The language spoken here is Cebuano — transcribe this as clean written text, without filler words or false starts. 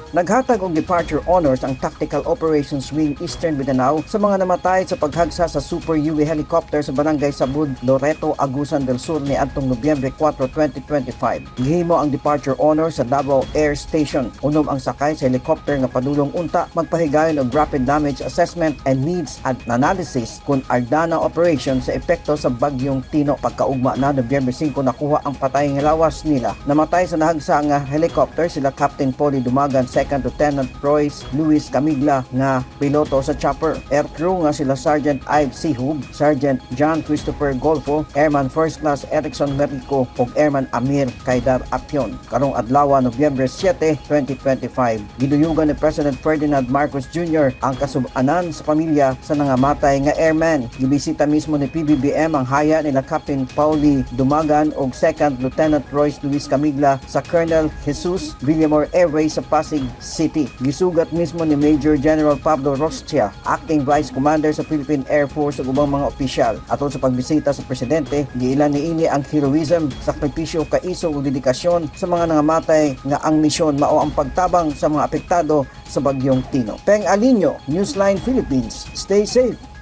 Naghatag og departure honors ang Tactical Operations Wing Eastern Mindanao sa mga namatay sa paghagsa sa Super Huey helicopter sa Barangay Sabud, Loreto, Agusan del Sur niadtong Nobyembre 4, 2025. Gihimo ang departure honors sa Davao Air Station. Unom ang sakay sa helicopter nga padulong unta magpahigayon og rapid damage assessment and needs at analysis kon Ardana operation sa epekto sa bagyong Tino. Pagkaugma na Nobyembre 5, nakuha ang patay nga lawas nila. Namatay sa nahagsa nga helicopter sila Captain Polly Dumagan, Second Lieutenant Royce Luis Camigla nga piloto sa chopper, aircrew nga sila Sergeant Ive Sihub, Sergeant John Christopher Golfo, Airman First Class Erickson Merico ug Airman Amir Kaidar Apion. Karong adlaw, Nobyembre 7, 2025, giduyugan ni President Ferdinand Marcos Jr. ang kasub-anan sa pamilya sa nangamatay nga airman. Gibisita mismo ni PBBM ang haya nila Captain Pauli Dumagan ug Second Lieutenant Royce Luis Camigla sa Colonel Jesus Villamor Airway sa Pasig City. Gisugat mismo ni Major General Pablo Rostia, acting Vice Commander sa Philippine Air Force, ug ubang mga opisyal. Atol sa pagbisita sa presidente, giilan niini ang heroism, sakripisyo, kaisog ug dedikasyon sa mga nangamatay nga ang misyon mao ang pagtabang sa mga apektado sa bagyong Tino. Peng Alinio, Newsline Philippines. Stay safe.